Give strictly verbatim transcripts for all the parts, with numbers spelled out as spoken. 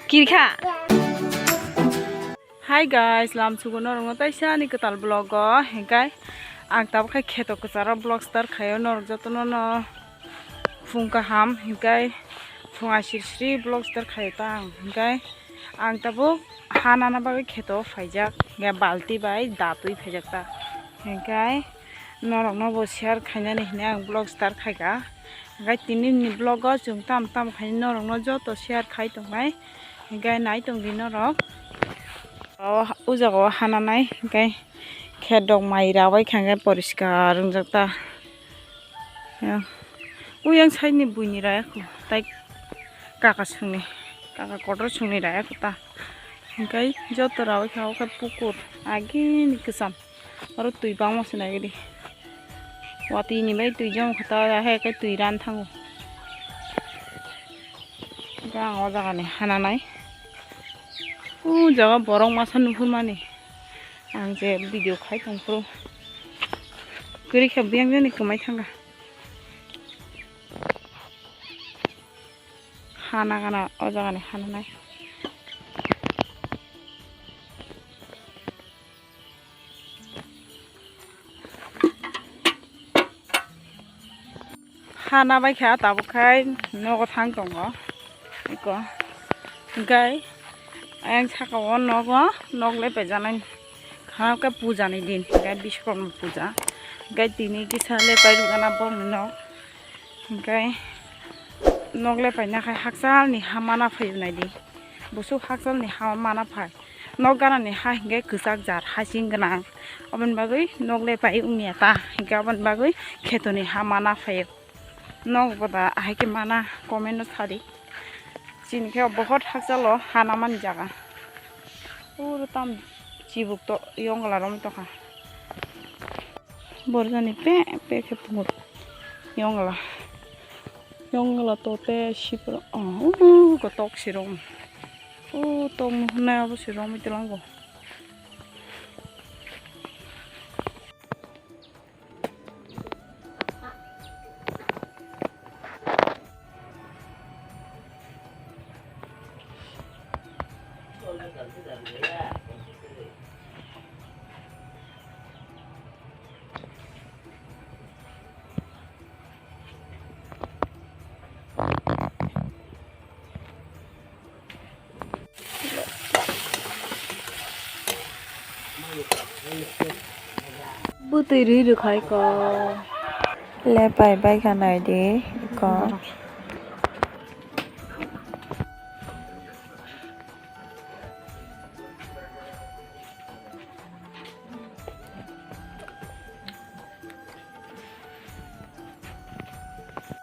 Kirkha. Hi guys, lamsugo norokno taisa ani kwtal vlog o, hinkhe ang tabuk khe kheto kwcharo vlog start khaio, norok jotono no phung kaham, hinkhe phung asir sri vlog start khaio ta ang, hinkhe ang tabuk ha nana bagwi kheto phaijak, hinkhe balti bai datwi phaijak ta, hinkhe norokno bo share khainani hinwi ang vlog start khaika, hinkhe tini ni vlog o chwng tam tam khainai norokno joto share khai tongnai. Hinkhe nai tongdi norok. O, o jaga o hananai, hinkhe khetrok mai rabai kha, hinkhe poriskar wngjak ta. Ya. Uyang side ni buini raya kho, tai kaka songni, kaka kotor songni raya kho ta. Hinkhe joto rabai kha, o khe pukur, agini kwcham. Oro twi bangma se nai di. Watwi ni bai twi jom kha ta, ya he khe twi ran thango. Hinkhe ang o jaga ni hananai. O jaga borok masa nuhur mani. Ang je video khai tong phuru. Kwrwi khe biyang jani kwmai thanga. Hana gana o jaga ni hananai. Hana bai kha tabuk khai nogo thang tongo. Eko. Hinkhe ayang saka o nogo, nok le pejanai. Khana khe puja ni din, hinkhe Bishwakarma puja. Hinkhe tini kisa le pai rwgana bongni nok. Hinkhe nok le paina khai hakchal ni ha mana phai naidi. Busuk hakchal ni ha mana phai. Nok gana ni ha hinkhe kwchak jar hasing gwnang. Oboni bagwi nok le pai wngya ta. Hinkhe oboni bagwi kheto ni ha mana phai. Nok boda ahai khe mana comment no sadi. Chini khe bohot hakchalo ha namani jaga. Puro tam chibuk to yongla romwi tokha. Borjani pe pe khe pungo yongla. Yongla to te sipro, oh, uh, kotok sirong. Uh, tong hwnai abo sirong mui telango. Bwtwi rwi rwkhai ko. Le pai bai kha nai di ko.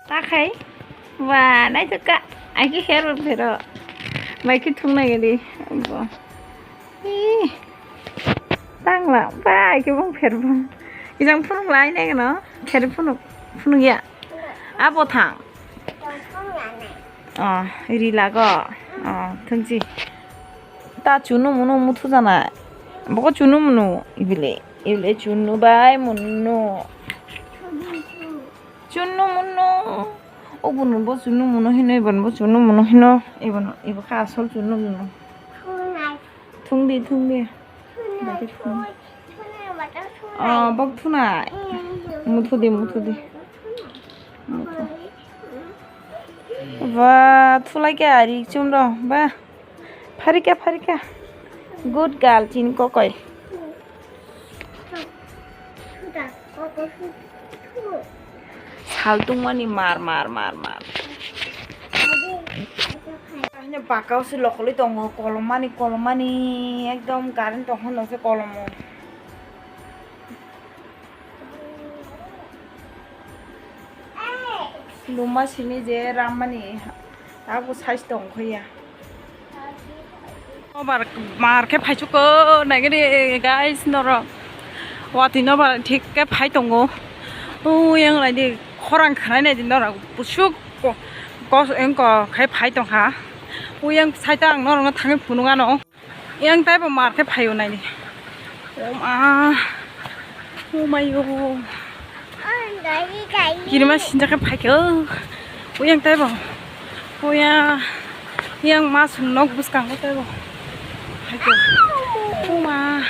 Ta khai. Ba, naithok kha. Ai khe her phero. Bai khe thung nai di. Bo. Ih. Tangla. Ba, ai khe bong pher bong. Ijang phunuk lai nai gano. Pher phunuk. Phunuk ya. Abo thang. Oh, ri lago. Oh, thungsi. Ta chunu munu muthu jana. Boko chunu munu ibile. Ibile chunu bai munu. Chunu munu. O bunu bo chunu munu hino, ibon bo chunu munu hino. Ibon, ibo kha asol chunu munu. Thungdi, thungdi. Bagi thung. Oh, bok thunai. Muthu di, muthu di. Muthu. Ba, thulai khe ari chum ro. Ba. Pharika, pharika. Good girl, chini kokoi. Sal tungmani mar, mar, mar, mar. Hino baka o se lokolwi tongo, kolomani, kolomani, ekdom current tong hwnno se kolomo. Luma simi je rammani abo size tong khoya. Obar mar khe phaichuk ko naigani guys norok. Watwi no bar thik khe phai tongo. Uyang lai di khorang khanai nai di norok busuk ko kos engko khai phai tongkha. Uyang saita ang norok no thangwi phunuk ano. Yang taibo mar khe phaio naidi. O ma. O mayo. Kirima sinja khe phaikhe. O yang taibo. Puya yang masuk nok bwskango tebo. Haikhe. Uma.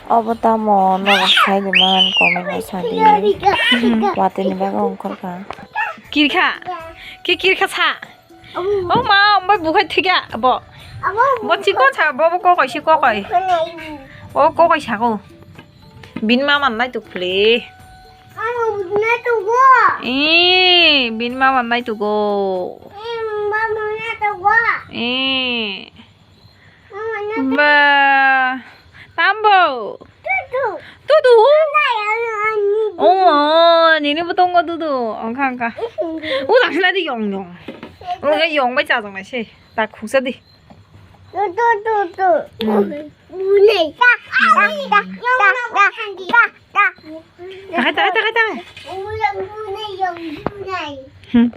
Obo tamo norok sai di man comment o sa di. Watwi ni bagwi ongkhor kha. Kirkha. Ki kirkha sa. O ma, omo bukhai thika bo. Bo chikon sa, bo, bo kokoi si kokoi. O kokoi sa ko. Bini mama nai tuk phli. Ee, bini mama nai tugo. Ee. Ba. Tambo. Tudu. Oh, nini bo tongo tudu. Ongkha, ongkha. Ulang sila di yong yong. Ulang yong bai cha jong nai se. Ta khuksa di. Tu, tu, tu, tu. Hmm. Bunai. Ta, ta, ta, ta, ta, ta, ta. Takai, takai, takai, takai. Bunai, bunai, yang bunai. Hmm.